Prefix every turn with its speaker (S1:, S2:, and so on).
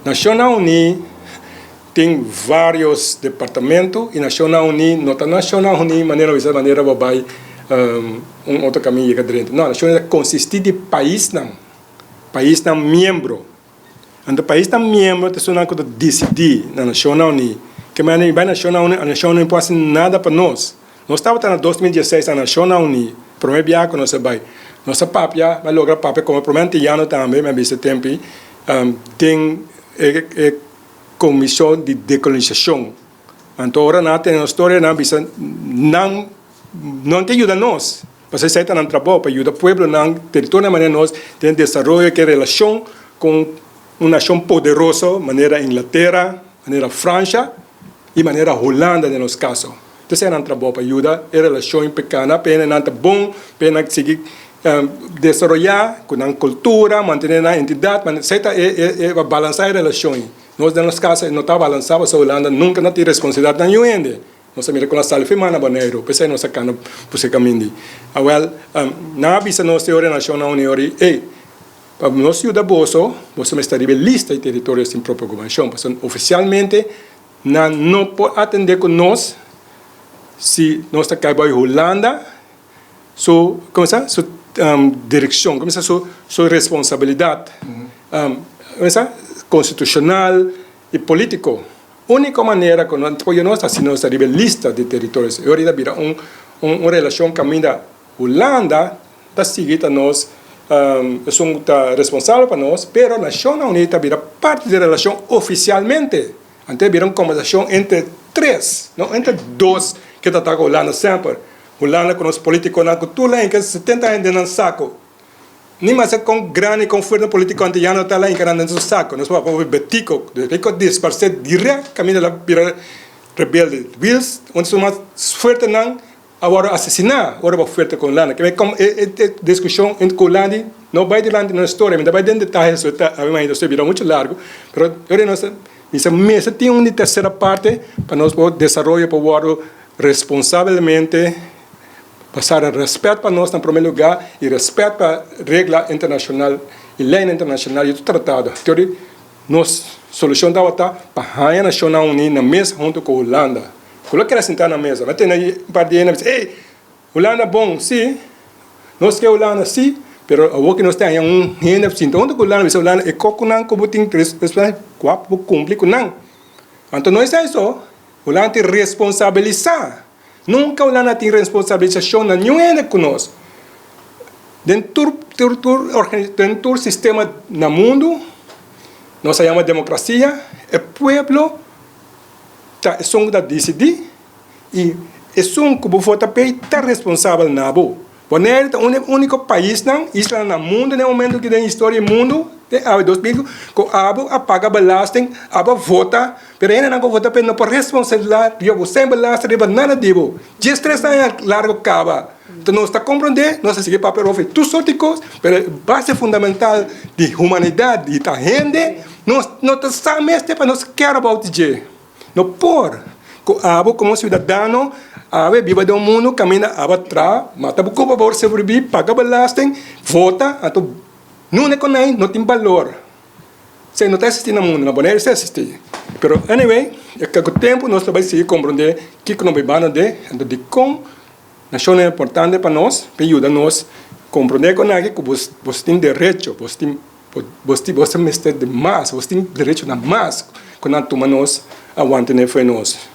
S1: Nashonnan Uní tin vários departamento i Nashonnan Uní no ta Nashonnan Uní manera bisa manera bo bai un otro kaminda yega drenta. No, Nashonnan Uní ta konsistí di paisnan, paisnan miembro. Anto paisnan miembro ta esunnan ku ta disidí na Nashonnan Uní. Ke manera mi bai Nashonnan Uní, Nashonnan Uní por hasi nada pa nos. Nos tabata na 2016 na Nashonnan Uní, promé biaha ku nos a bai. Nos a papia, mi a logra papia komo promé antiyano tambe, mi a bisa e tempu ei, den e komishon di dekolonisashon. Anto ora nan a tene nos storia, nan a bisa nan no ta yuda nos, pasobra esei ta nan trabou, pa yuda pueblonan, teritorionan manera nos den desaroyo ke relashon ku un nashon poderoso manera Inglatera, manera Fransha i manera Hulanda den nos kaso. Esei nan trabou pa yuda e relashon i peka nan p'e nan ta bon, p'e nan sigui desaroyá ku nan kultura, mantené nan entidat, esei ta e pa balansá e relashon ei. Nos den nos kaso e no ta balansá pasobra Hulanda nunka no tin responsabilidat na niun hende. Nos a mira kon a sali firmá na Boneiru, p'esei nos a kana pus e kaminda ei. Awèl, nan a bisa nos e ora e Nashonnan Uní ora ei, Ey, pa nos yuda boso, boso mester riba e lista di teritorio sin propio gobernashon, pasobra ofisialmente nan no por atendé ku nos si nos ta kai bai Hulanda su, komo sa, su direkshon, komo sa, su responsabilidat, komo sa, konstitushonal i polítiko. Úniko manera ku nan por yuda nos ta si nos ta riba e lista di teritorio. E ora ta bira un un relashon kaminda Hulanda ta sigui ta nos esun ku ta responsabel pa nos, pero Nashonnan Uní ta bira parti di e relashon ofisialmente. Anto e bira un kombersashon entre tres, no entre dos ke ta ta ku Hulanda semper. Hulanda ku nos politikonan ku tur la hinka 70 aña den nan sako. Ni masa kon grandi kon fuerte un politiko antiyano ta la hinka nan den su sako. Nos por papia Betico, Betico disparsé dirèkt kaminda el a bira rebelde. Wiels, un di su mas fuertenan a wòrdu asesiná ora bo fuerte ku Hulanda. Keme kom e diskushon entre ku Hulanda no bai dilanti nos historia. Mi ta bai den detaye so ta mi imagina so e bira muchu largu. Pero ora nos ta bisa mester tin un di tersera parte pa nos por desaroyo por wòrdu responsabelmente basá na rèspèt pa nos na promé lugá i rèspèt pa regla internashonal i leinan internashonal i tur tratado. Teori nos solushon tabata pa haña Nashonnan Uní na mesa huntu ku Hulanda. Ku lo keda sintá na mesa. Mi a tende un par di hende a bisa, Ey, Hulanda bon, sí, nos ke Hulanda, sí, pero awor ku nos ta haña un hende sinta huntu ku Hulanda, bisa Hulanda, e kokunan ku bo tin responsabilidat, kua bo kumpli ku nan? Anto no esei so, Hulanda tin responsabilisá. Nunka Hulanda tin responsabilisashon na niun hende ku nos. Den tur tur tur den tur sistema na mundu, nos a yama demokrasia, e pueblo ta esun ku ta disidí i esun ku bo vota p'ei ta responsabel na bo. Boneiru ta un di e úniko paisnan, islanan na mundu den e momentu aki den historia di mundu, te awe 2000, ku abo a paga belasting, abo a vota, pero e hendenan ku vota p'e no por responsabilisá riba bo sen belasting riba nada di bo. 13 aña largu kaba. Enton nos ta komprondé, nos ta sigui papia rofi tur sort di kos, pero e base fundamental di humanidat di ta hende, nos no ta sa mester pa nos care about dje. No por ku abo komo siudadano awe biba den un mundu kaminda abo a traha, mata bo kopa pa sobreviví, paga belasting, vota, anto nunde ku nan no tin balor. Esei no ta eksistí na mundu, na Boneiru si eksistí. Pero anyway, e ku tempu nos ta bai sigui komprondé kiko nos bibando den, anto dikon nashonnan importante pa nos pa yuda nos komprondé ku nan aki ku bo tin derecho, bo tin Bo ta mester di mas, bo tin derecho na mas ku nan tuma nos awante ne fo'i nos.